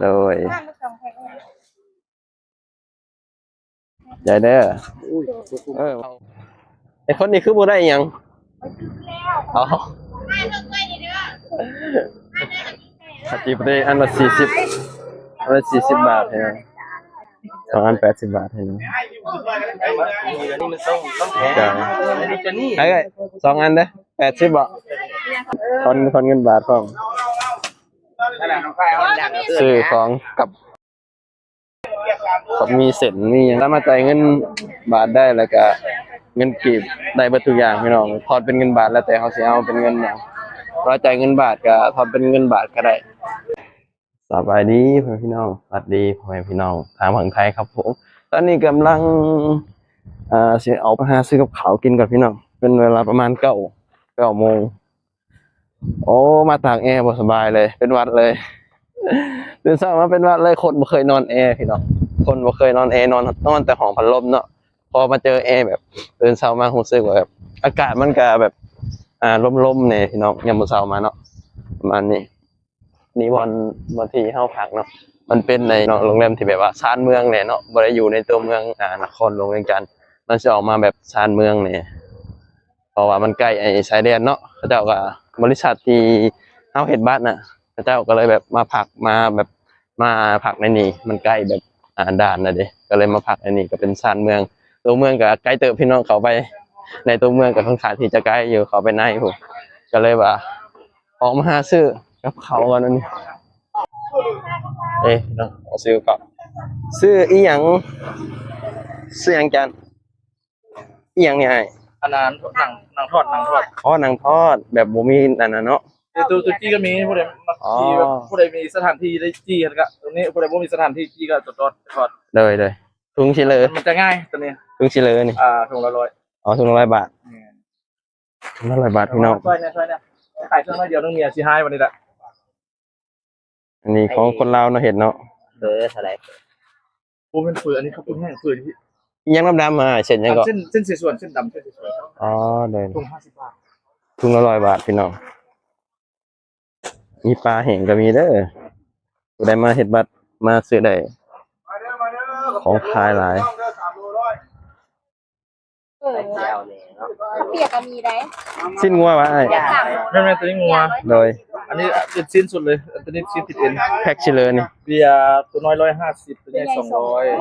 ໂດຍ ໃຈເດີ. ເອີ ໄອ້ຄົນນີ້ຄືບໍ່ໄດ້ຫຍັງ? ເອົາ ຂະຈີປາເຕ້ ອັນລະສີ່ສິບ ອັນລະສີ່ສິບບາດໃຫ້ນະ ສອງອັນແປດສິບບາດໃຫ້ນະ. ເອົາ ສອງອັນເດີ ແປດສິບບໍ? ທອນ ທອນເງິນບາດພ້ອມ ຊື້ຂອງກັບ ກັບມີເສັ້ນມີຫຍັງ ສາມາດຈ່າຍເງິນບາດໄດ້ ແລ້ວກະເງິນກີບໄດ້ເບິດທຸກຢ່າງພີ່ນ້ອງ. ທອນເປັນເງິນບາດ ແລ້ວແຕ່ເຮົາຊິເອົາເປັນເງິນຫຍັງ ເຮົາຈ່າຍເງິນບາດກະທອນເປັນເງິນບາດກະໄດ້. ສະບາຍດີພໍ່ແມ່ພີ່ນ້ອງ ສະຫວັດດີພໍ່ແມ່ພີ່ນ້ອງທາງຝັ່ງໄທຄັບຜົມ. ຕອນນີ້ກຳລັງ ເອີ ຊິອອກໄປຫາຊື້ກັບເຂົ້າກິນກ່ອນພີ່ນ້ອງ ເປັນເວລາປະມານເກົ້າ ເກົ້າໂມງ. ໂອ້ ມາຕາກແອບໍ່ສະບາຍເລີຍ ເປັນຫວັດເລີຍ. ຕື່ນເຊົ້າມາເປັນຫວັດເລີຍ ຄົນບໍ່ເຄີຍນອນແອພີ່ນ້ອງ ຄົນບໍ່ເຄີຍນອນແອ ນອນ ນອນແຕ່ຫ້ອງພັດລົມເນາະ. ພໍມາເຈີແອແບບ ຕື່ນເຊົ້າມາຮູ້ສຶກວ່າແບບ ອາກາດມັນກະແບບ ອ່າ ລົມໆແດ່ພີ່ນ້ອງ ຍາມມື້ເຊົ້າມາເນາະ ປະມານນີ້. ນີ້ບ່ອນ ບ່ອນທີ່ເຮົາພັກເນາະ ມັນເປັນໃນເນາະ ໂຮງແຮມທີ່ແບບວ່າຊານເມືອງແດ່ເນາະ ບໍ່ໄດ້ຢູ່ໃນຕົວເມືອງ ອ່າ ນະຄອນຫຼວງວຽງຈັນ ມັນຊິອອກມາແບບຊານເມືອງແດ່ ເພາະວ່າມັນໃກ້ໄອ້ຊາຍແດນເນາະ. ເຂົາເຈົ້າກໍ ບໍລິສັດທີ່ເຮົາເຮັດບັດນະ ເຂົາເຈົ້າກໍເລີຍແບບມາພັກ ມາແບບ ມາພັກໃນນີ້ ມັນໃກ້ແບບ ອ່າ ດ່ານນະເດ້ ກໍເລີຍມາພັກໃນນີ້ ກໍເປັນຊານເມືອງ. ຕົວເມືອງກໍໃກ້ເຕີບພີ່ນ້ອງ ເຂົ້າໄປໃນຕົວເມືອງກໍຄ່ອນຂ້າງທີ່ຈະໄກຢູ່ ເຂົ້າໄປໃນພຸ້ນ ກໍເລີຍວ່າ ອອກມາຫາຊື້ກັບເຂົ້າກ່ອນ ອັນນີ້ ເອີ ເນາະ ຊື້ກັບ ຊື້ອີ່ຫຍັງ? ຊື້ຫຍັງຈານ? ອີ່ຫຍັງນີ້ອ້າຍ? ອັນນັ້ນ ໜັງ ໜັງທອດ ໜັງທອດ. ອໍ ໜັງທອດ ແບບບໍ່ມີອັນນັ້ນເນາະ. ເອີ ໂຕ ໂຕຈີ່ກໍມີ ຜູ້ໃດມັກຈີ່ ອໍ ແບບຜູ້ໃດມີສະຖານທີ່ໄດ້ຈີ່ຫັ້ນກະ ຕົງນີ້ ຜູ້ໃດບໍ່ມີສະຖານທີ່ຈີ່ກໍຈະທອດ ທອດ. ໂດຍ ໂດຍ. ທຸງຊິເລີ ມັນຈະງ່າຍຕົວນີ້ ທຸງຊິເລີນີ້. ອ່າ ທຸງລະຮ້ອຍ. ອໍ ທຸງລະຮ້ອຍບາດ. ແມ່ນ. ທຸງລະຮ້ອຍບາດພີ່ນ້ອງ. ຊ່ວຍແດ່ ຊ່ວຍແດ່ ຂາຍເຄື່ອງໜ້ອຍດຽວໜຶ່ງ ເມຍຊິຮ້າຍບັດນີ້ລະ. ອັນນີ້ຂອງຄົນລາວເນາະ ເຮັດເນາະ. ເຝີເທົ່າໃດ? ບໍ່ແມ່ນເຝີ ອັນນີ້ເຂົ້າປຸ້ນແຫ້ງ ເຝີທີ່ ອີ່ຫຍັງດຳໆ ອ່າ ເສັ້ນຫຍັງເກາະ? ເສັ້ນ ເສັ້ນເສສວນ ເສັ້ນດຳ ເສັ້ນເສສວນ. ອໍ ໂດຍ. ຖົງຫ້າສິບບາດ. ຖົງລະຮ້ອຍບາດພີ່ນ້ອງ. ມີປາແຫ້ງກໍມີເດີ ຜູ້ໃດມາເຮັດບັດມາຊື້ໄດ້ ຂອງຂາຍຫຼາຍ. ເອີ ເຂົ້າປຽກກໍມີໄດ໋. ຊີ້ນງົວຫວາອ້າຍ? ແມ່ນໆ ຕົວນີ້ງົວ. ໂດຍ. ອັນນີ້ເປັນຊີ້ນສົດເລີຍ ຕົວນີ້ຊີ້ນຕິດເອັນ. ແພັກຊິເລີນີ້ ເບຍຕົວນ້ອຍຮ້ອຍຫ້າສິບ ຕົວໃຫຍ່ສອງຮ້ອຍ. ອໍ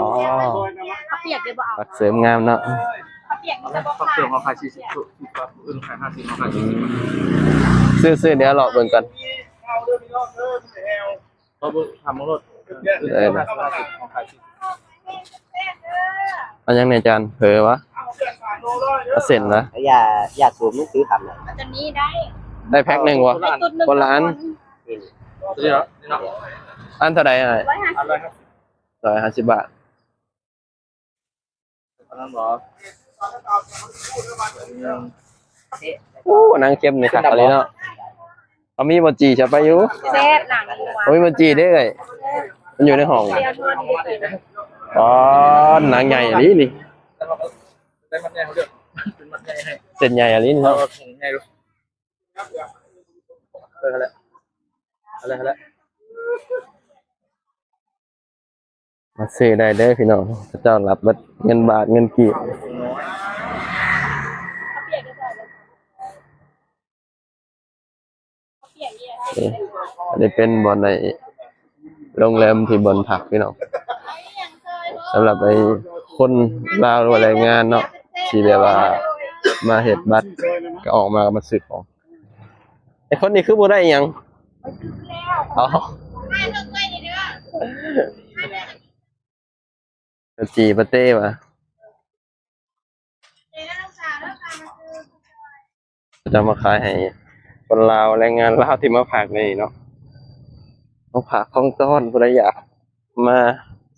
ເຂົ້າປຽກໄດ້ບໍ່ເອົາ? ຜັກເສີມງາມເນາະ ເຂົ້າປຽກມີແຕ່ບໍ່ຂາຍ. ຜັກເສີມເຮົາຂາຍສີ່ສິບ ທຸກ ທຸກມື້ອື່ນຂາຍຫ້າສິບ ເຮົາຂາຍສີ່ສິບ. ຊື້ໆ ດຽວເລາະເບິ່ງກ່ອນ. ເອົາເດີພີ່ນ້ອງເດີ ແຮວ ເອົາເບິ່ງ ຖາມເບິ່ງໂລດ. ເອີ ເອົາຫຍັງແດ່ຈານ? ເຝີຫວາ? ເອົາເສັ້ນຫວາ? ຢາ ຢາສູບມັນຄືຄຳນະ ມັນຈະມີໄດ້ ໄດ້ແພັກໜຶ່ງຫວາ? ຄົນລະອັນ. ອັນເທົ່າໃດອ້າຍ? ຮ້ອຍຫ້າສິບ ຮ້ອຍຫ້າສິບບາດ. ອັນນັ້ນບໍ່? ໂອ້ ໜັງເຄັມນີ້ຄັກອີ່ຫຼີເນາະ. ເອົາມີບໍ່ຈີ່ ຈະໄປຢູ່. ແຊບ ໜັງງົວ. ໂອ້ຍ ບໍ່ຈີ່ເດ້ເອື້ອຍ ມັນຢູ່ໃນຫ້ອງ. ອໍ ໜັງໃຫຍ່ອີ່ຫຼີນີ້ ເສັ້ນໃຫຍ່ອີ່ຫຼີນີ້ເນາະ. ເອີ ຫັ້ນແຫຼະ ຫັ້ນແຫຼະ ຫັ້ນແຫຼະ. ມາຊື້ໄດ້ເດີພີ່ນ້ອງ ເຂົາເຈົ້າຮັບເບິດເງິນບາດເງິນກີບ. ເອີ ອັນນີ້ເປັນບ່ອນໃນໂຮງແຮມທີ່ບ່ອນພັກພີ່ນ້ອງ ສຳລັບໄອ້ຄົນລາວ ຫຼືວ່າແຮງງານເນາະ ທີ່ແບບວ່າມາເຮັດບັດ ກໍອອກມາ ກໍມາຊື້ຂອງ. ໄອ້ຄົນນີ້ຄືບໍ່ໄດ້ຫຍັງ? ເອົາ ຈີ່ປາເຕ້ຫວາ? ເຂົາເຈົ້າມາຂາຍໃຫ້ຄົນລາວ ແຮງງານລາວທີ່ມາພັກໃນນີ້ເນາະ ມາຝາກຂອງຕ້ອນ. ຜູ້ໃດຢາກມາ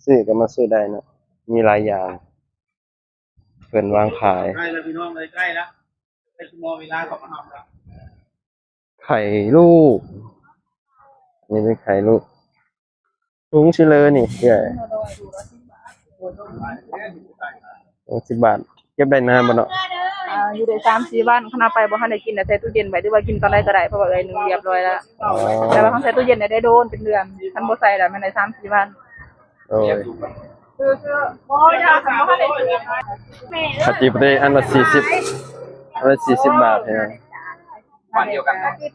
ຊື້ກໍມາຊື້ໄດ້ເນາະ ມີຫຼາຍຢ່າງ. ເພິ່ນວາງຂາຍ ໃກ້ແລ້ວພີ່ນ້ອງເອີຍ ໃກ້ແລ້ວ ໃກ້ຊິໝົດເວລາເຂົາມາຮັບແລ້ວ. ໄຂ່ລູກ ນີ້ເປັນໄຂ່ລູກ ທຸງຊິເລີນີ້ເອື້ອຍ. ໂອ້ ສິບບາດ ເກັບໄດ້ນານບໍ່ເນາະ? ອ່າ ຢູ່ໄດ້ສາມສີ່ວັນ ຄັນເອົາໄປບໍ່ທັນໄດ້ກິນ ໃສ່ຕູ້ເຢັນໄວ້ ຫຼືວ່າກິນຕອນໃດກໍໄດ້ ເພາະວ່າເອື້ອຍໜຶ້ງຮຽບຮ້ອຍແລ້ວ. ອໍ ແຕ່ວ່າຄັນໃສ່ຕູ້ເຢັນໄດ້ ໄດ້ໂດນເປັນເດືອນ ຄັນບໍ່ໃສ່ແລ້ວແມ່ນໄດ້ສາມສີ່ວັນ. ໂອ້ຍ ປະຕິປະຕິ ອັນລະສີ່ສິບ ອັນລະສີ່ສິບບາດ ເຫັນບໍ່? ອັນດຽວກັນ ອັນນີ້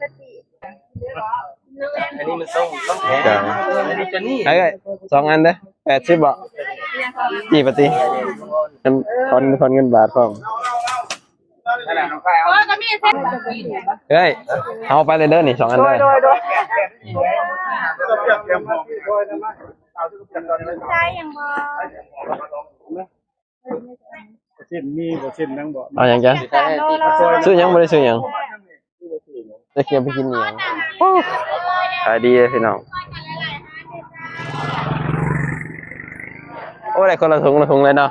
ມັນສົ່ງ ຕ້ອງແພງ ອັນນີ້ຈະນີ້ ເອີຍ ສອງອັນເດີ້ ແປດສິບບໍ? ຈີ່ປະຕິ ເງິນ ທອນ ທອນເງິນບາດພ້ອມ. ເອີຍ ເອົາໄປເລີຍເດີ້ນີ້ ສອງອັນເດີ້. ໂດຍ ໂດຍ ໂດຍ. ເສັ້ນມີບໍ່ ເສັ້ນຫຍັງບໍ່? ເອົາຫຍັງຈ້ະ? ຊື້ຫຍັງ? ບໍ່ໄດ້ຊື້ຫຍັງ ຈະເກັບໄປກິນອີ່ຫຍັງ? ໂອ້ ຂາຍດີເດີ້ພີ່ນ້ອງ. ໂອ້ ໄດ້ຄົນລະຖົງລະຖົງເລີຍເນາະ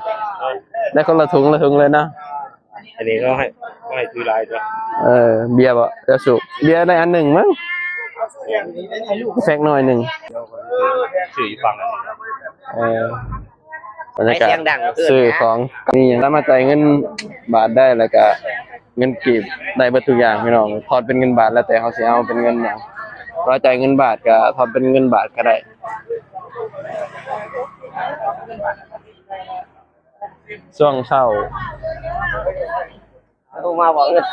ໄດ້ຄົນລະຖົງລະຖົງເລີຍເນາະ. ອັນນີ້ເຂົາໃຫ້ ໃຫ້ຖືຫຼາຍຕົວະ. ເອີ ເບຍບໍ? ເບຍສູບ ເບຍໄດ້ອັນໜຶ່ງມັ້ງ ແຟກໜ້ອຍໜຶ່ງ ຊື້ຢູ່ຝັ່ງນັ້ນ. ເອີ ບັນຍາກາດ ໃຫ້ສຽງດັງ ຊື້ຂອງ ນີ້ສາມາດຈ່າຍເງິນບາດໄດ້ ແລ້ວກະເງິນກີບໄດ້ເບິດທຸກຢ່າງພີ່ນ້ອງ. ຖອນເປັນເງິນບາດ ແລ້ວແຕ່ເຮົາຊິເອົາເປັນເງິນຫຍັງ ເຮົາຈ່າຍເງິນບາດກະຖອນເປັນເງິນບາດກະໄດ້. ຊ່ວງເຊົ້າ ໂທມາບອກເງິນ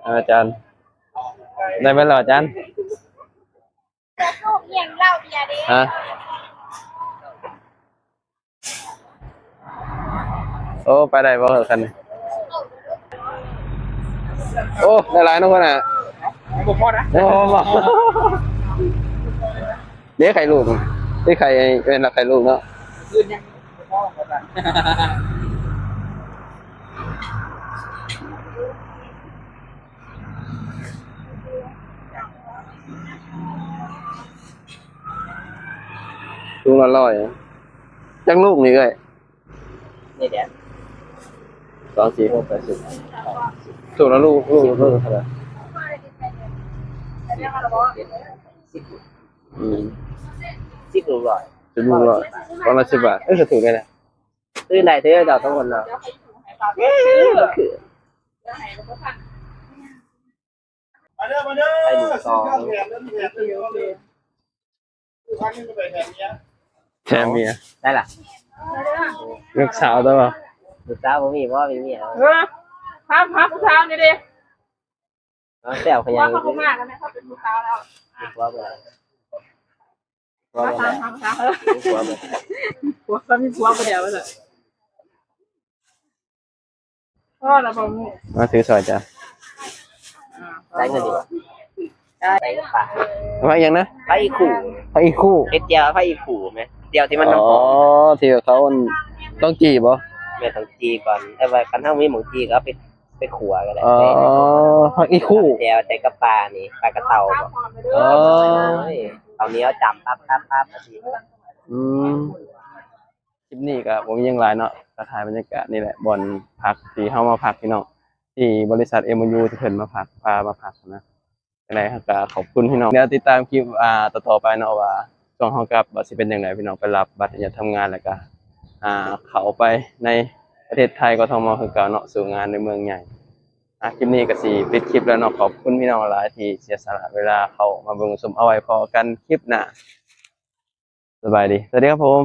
ອາຈານ ໄດ້ເບິດແລ້ວອາຈານ? ຮະ? ໂອ້ ໄປໄດ້ບໍ່ຄັນນີ້? ໂອ້ ໄດ້ຫຼາຍເນາະ ຫົວໜ້າ. ບໍ່ພໍນະ. ໂອ້ ບໍ່ ເດ້ ໄຂ່ລູກ ເດ້ ໄຂ່ ເອີ້ນວ່າໄຂ່ລູກເນາະ. ຖົງລະຮ້ອຍ. ຈັກລູກນີ້ເອື້ອຍ? ນີ້ແຫຼະ ສອງ ສີ່ ຫົກ ແປດ ສິບ ຖົງລະລູກ ລູກ ລູກເທົ່າໃດ? ອືມ ສິບລູກຮ້ອຍ ສິບລູກຮ້ອຍ ກອງລະສິບບາດ. ເອີ ຖືກໄດ້ລະ ຖືກໄດ້ ຖືກເຈົ້າສອງຄົນເນາະ. ເອີ ຄື ມາເດີ ມາເດີ ໄປໝູ່ສອງ ແຖມເມຍ ໄດ້ລະ ລູກສາວຕົວະ ລູກສາວບໍ່ມີບໍ່ ມີເມຍ. ເອີ ຖາມຫາຜູ້ສາວນີ້ເດ້ ເອົາແຊວຂະຫຍັງ ວ່າເຂົາບໍ່ມາແລ້ວແມ່ ເຂົາເປັນຜູ້ສາວແລ້ວ ມີຜົວບໍ່? ຜົວບໍ່? ມີຜົວບໍ່? ຜົວ ມີຜົວບໍ່ແລ້ວວ່າຊັ້ນ. ພໍລະບໍ່? ມາຖືຊ່ອຍຈ້ະ. ຈ່າຍເງິນດີກວ່າ ຈ່າຍ ໃສ່ກະເປົາ. ຜັກອີ່ຫຍັງນະ? ຜັກອີ່ຄູ່ ຜັກອີ່ຄູ່ ເຮັດແຈ່ວຜັກອີ່ຄູ່ແມະ ແຈ່ວທີ່ມັນ ອໍ ທີ່ເຂົາ ຕ້ອງຈີ່ບໍ? ແມ່ນ ຕ້ອງຈີ່ກ່ອນ ແຕ່ວ່າຄັນເຮົາມີໝ່ອງຈີ່ກໍເອົາໄປ ໄປຂົ້ວກໍໄດ້. ອໍ ຜັກອີ່ຄູ່ ແຈ່ວໃສ່ກັບປານີ້ ປາກະເຕົ່າບໍ? ອໍ ເອົາໜຽວຈ້ຳປັບໆໆ ອືມ. ຄລິບນີ້ກໍບໍ່ມີຫຍັງຫຼາຍເນາະ ກໍຖ່າຍບັນຍາກາດນີ້ແຫຼະ ບ່ອນພັກທີ່ເຮົາມາພັກພີ່ນ້ອງ ທີ່ບໍລິສັດ ເອັມ ໂອ ຢູ ທີ່ເພິ່ນມາພັກ ພາມາພັກນະ. ຈັ່ງໃດເຮົາກໍຂອບຄຸນພີ່ນ້ອງ ດຽວຕິດຕາມຄລິບ ອ່າ ຕໍ່ໆໄປເນາະ ວ່າຊ່ວງເຮົາກັບວ່າຊິເປັນຈັ່ງໃດ ພີ່ນ້ອງໄປຮັບບັດອະນຸຍາດທຳງານ ແລ້ວກໍ ອ່າ ເຂົ້າໄປໃນປະເທດໄທ ກໍຕ້ອງມາຄືເກົ່າເນາະ ສູ່ງານໃນເມືອງໃຫຍ່. ອ່າ ຄລິບນີ້ກໍຊິປິດຄລິບແລ້ວເນາະ ຂອບຄຸນພີ່ນ້ອງຫຼາຍທີ່ເສຍສະຫຼະເວລາເຂົ້າມາເບິ່ງຊົມ ເອົາໄວ້ພໍ້ກັນຄລິບໜ້າ. ສະບາຍດີ ສະຫວັດດີຄັບຜົມ.